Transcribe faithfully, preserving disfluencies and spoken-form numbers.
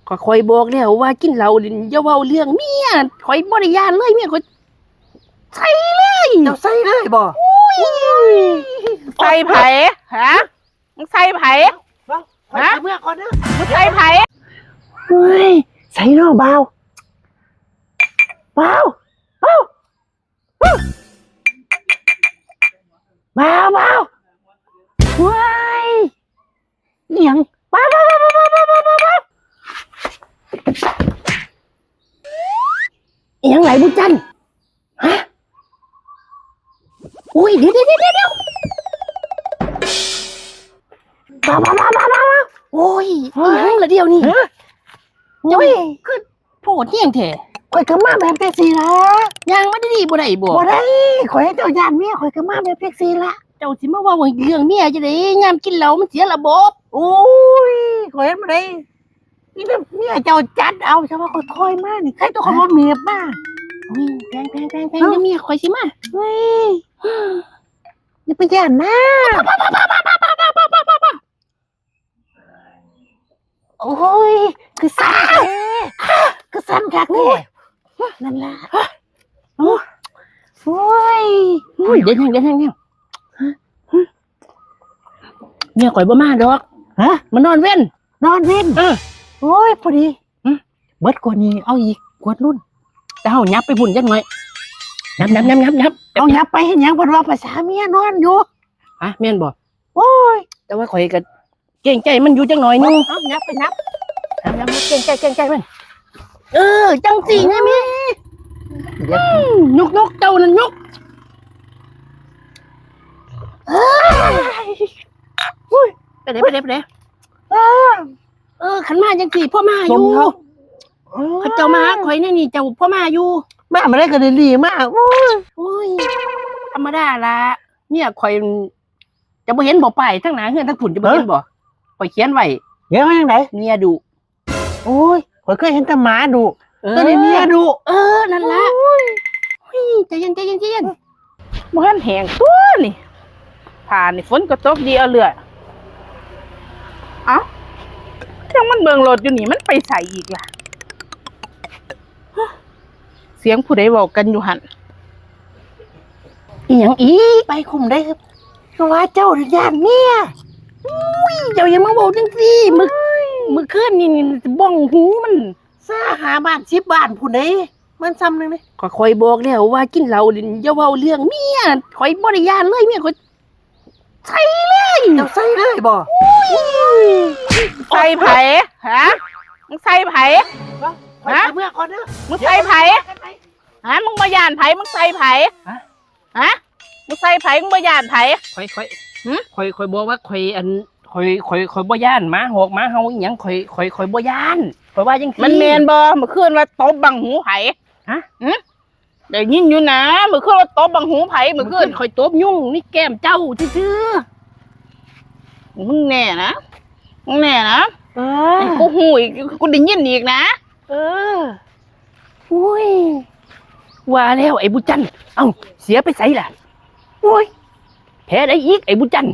ก็ข้อยบอกแล้วว่ากินเหล้านี่อย่าเว้าเรื่องเมีย ข้อยบ่ได้ย้านเลยเมียข้อย ใส่เลย เจ้าใส่เลยบ่ ใส่ไผ ฮะ มึงใส่ไผ เอ้า ข้อย ฮะ ไปเมือก่อนเด้อ มึงใส่ไผ เฮ้ย ใส่เนาะบ่าว บ่าว บ่าว บ่าว บ่าว เฮ้ย อิหยัง บ่าว บ่าว อิหยังไหลบุญจันทร์ ฮะ อุ้ย เดี๋ยว เดี๋ยว เดี๋ยว เดี๋ยว บ่าว บ่าว บ่าว บ่าว บ่าว โอ้ย เฮ้ย อิหยังละเดี๋ยวนี้ ฮะ เจ้า โอ้ย คือโพดแฮงแท้ ข้อยก็มาแบบจังซี่ล่ะ ย่างมาดีๆบ่ได้บ่ บ่ได้ ข้อยเจ้าย้านเมีย ข้อยก็มาแบบจังซี่ล่ะ เจ้าสิมาเว้าเรื่องเมียจั่งใด ยามกินเหล้ามันเสียระบบ โอ้ย ข้อยเฮ็ดบ่ได้ นี่แบบเมียเจ้าจัดเอา เจ้าว่าข้อยถอยมานี่ ใครตัวข้อยบ่เมียมา อุ้ย แพง แพง แพง แพง เอ้า เดี๋ยวเมียข้อยสิมา เฮ้ย อย่าไปย้านนะ โอ้ย คือสั่นแท้ คือสั่นคักแท้ นั่นล่ะ โอ้ย โอ้ย เดี๋ยว เดี๋ยว เดี๋ยว เดี๋ยว เมียข้อยบ่มาดอก ฮะ มานอนเว็น นอนเว็น เออ โอ้ย พอดี หึ เบิดกว่านี้ เอาอีกขวดนุ่น แต่เฮายับไปพุ่นจักหน่อย ยับ ยับ ยับ ยับ ยับ เอายับไปเฮ็ดหยัง เพิ่นว่าภาษาเมียนอนอยู่ ฮะ แม่นบ่ โอ้ย แต่ว่าข้อยก็เกรงใจมันอยู่จักหน่อยหนึ่ง เอา เอา ยับไป ยับ ยับ ยับ ยับ เกรงใจ เกรงใจมัน เออ จังซี่ไงแม่ เดี๋ยว อืม ยก ยก เจ้านั่นยก เอ้ย อุ้ย ไปไหน ไปไหน ไปไหน เออ เออ คันมาจังซี่ พ่อมาอยู่ สมเขา เออ เขาเจ้ามาหาข้อยแนวนี้ เจ้าพ่อมาอยู่ มา มาได้ก็ได้ดีมาก โอ้ย โอ้ย ธรรมดาล่ะ เมียข้อย เจ้าบ่เห็นบ่ ป้ายทางหน้าเฮือนทางพุ่น เจ้าบ่เห็นบ่ ข้อยเขียนไว้ เขียนไว้จังใด เมียดุ โอ้ย ข้อยเคยเห็นแต่หมาดุ เออ ตัวนี้เมียดุ เออ นั่นล่ะ โอ้ย เฮ้ย ใจเย็น ใจเย็น ใจเย็น บ่ทันแห้งตัวนี่ ผ้านี่ฝนก็ตกดีเอาเรื่อย เอ้า จั่งมันเบิ่งรถอยู่นี่ มันไปไสอีกล่ะ เสียงผู้ใดเว้ากันอยู่หั่น อีหยังอีก ไปคุมได้ ก็ว่าเจ้าย้านเมีย อุ้ย เจ้าอย่ามาเว้าจังซี่ มื้อ มื้อคืนนี่ นี่บ้องหูมัน ซ่าหาบ้านสิบบ้านพุ้นเด้ มันซ้ำหนึ่งเด้ ข้อยบอกแล้วว่ากินเหล้านี่อย่าเว้าเรื่องเมีย ข้อยบ่ได้ย้านเลยเมียข้อย ใส่เลย เจ้าใส่เลยบ่ ใส่ไผ ฮะ มึงใส่ไผ ข้อย ฮะ ไปเมือก่อนเด้อ มึงใส่ไผ ฮะ มึงบ่ย้านไผ มึงใส่ไผ ฮะ ฮะ มึงใส่ไผ มึงบ่ย้านไผ ข้อย ข้อย หึ ข้อย ข้อยบอกว่าข้อยอัน ข้อย ข้อย ข้อยบ่ย้านหมาหอกหมาเห่าอีหยัง ข้อย ข้อย ข้อยบ่ย้าน ข้อยว่าจังซี่ มันแม่นบ่ มื้อคืนว่าตบบังหูไผ ฮะ หึ ได้ยินอยู่นะ มื้อคืนว่าตบบังหูไผ มื้อคืน มื้อคืนข้อยตบยุงนี่แก้มเจ้าซื่อๆ มึงแน่นะ มึงแน่นะ เออ กูฮู้อีก กูได้ยินอีกนะ เออ อุ้ย ว่าแล้วไอ้บุญจันทร์ เอ้า เสียไปไสล่ะ อุ้ย แผลใดอีกไอ้บุญจันทร์